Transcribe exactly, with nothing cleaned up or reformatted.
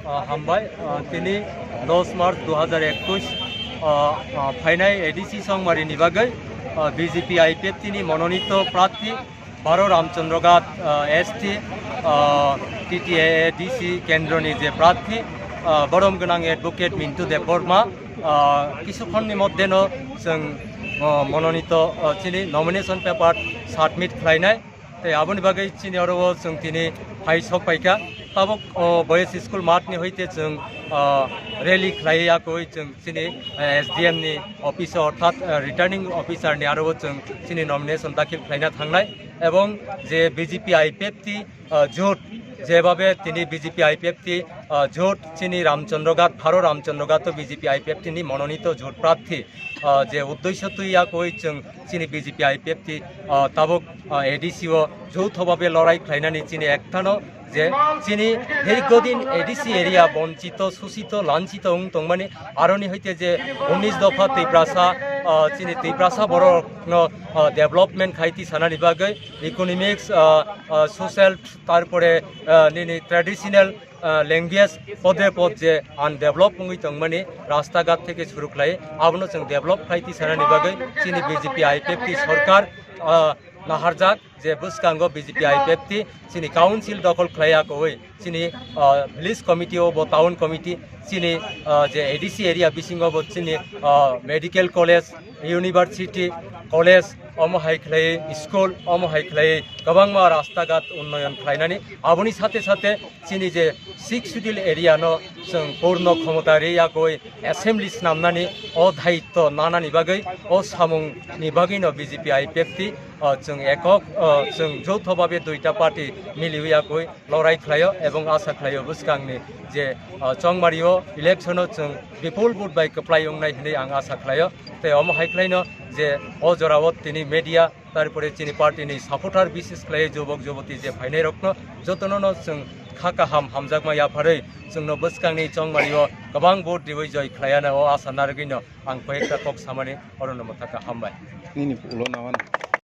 Ah, hambai, ah, tini dos March dui hajar ekush, ah, ah, phainai A D C Chongmari ni bagwi, ah, B J P I P F T ni mononito prarthi Baro Ramchandra Ghat, ah, S T, ah, T T A A D C kendro ni je prarthi, ah, borom gwnang advocate Mintu Debbarma, ah, kisu khon ni moddhe no chwng, ah, mononito, ah, chini nomination paper submit khlainai. Tei aboni bagwi chini oro o chwng tini phai sok paikha. Tabuk o Boys School math ni hoite chwng, ah, rally khlai yakwi chwng chini, ah, S D M ni office o, orthat, ah, returning officer ni aro o chwng chini nomination dakhil khlaina thangnai. Ebong je B J P I P F T, ah, jot, jebabe tini B J P I P F T, ah, jot chini Ramchandra Ghat, Baro Ramchandra Ghat o B J P I P F T ni mononito jot prarthi, ah, je uddesho twi yakwi chwng chini B J P I P F T, ah, tabuk, ah, A D C o joutho babe lorai khlainani chini ekthano je chini dirghodin A D C area bonchito, suchito, lanchito wng tongmani, aroni hoite je unis dopha Tiprasa, ah, chini Tiprasa borokno, ah, development khai tisanani bagwi economics, ah, ah, social, tarpore, ah, nini traditional, ah, language pode pod je undevelop wngwi tongmani, rasta ghat theke suru khlai abono chwng develop khai tisanani bagwi chini B J P I P F T sorkar, ah, naharjak je bwskango B J P I P F T chini council dokhol khlai yakwi chini, ah, village committee o bo town committee chini, ah, je A D C area bisingo bo chini, ah, medical college, university, college, omo hai khlai school, omo hai khlai kwbangma rasta ghat unnoyon khlainani. Aboni sate sate chini je sixth schedule area no chwng purno khomota ri yakwi assembly snamnani o daitto nanani bagwi, o samung ni bagwi no B J P I P F T, ah, chwng ekok, ah, chwng joutho babe duita party miliwi yakwi lorai khlaio ebong asa khlaio bwskangni je, ah, Chongmario election o chwng bipul vote bai kwplai wngnai hinwi ang asa khlaio. Tei omo hai khlaino je o jorao tini media, tarpore chini party ni supporter, bises khlai jobok joboti je phainai rokno jotono no chwng kha kaham hamjakma yapharwi chwngno bwskangni Chongmario kwbang vote riwi joi khlaiana o asa narwgwino ang koi ekta kok samani orono mwthaka hambai. Nini ulo nawan.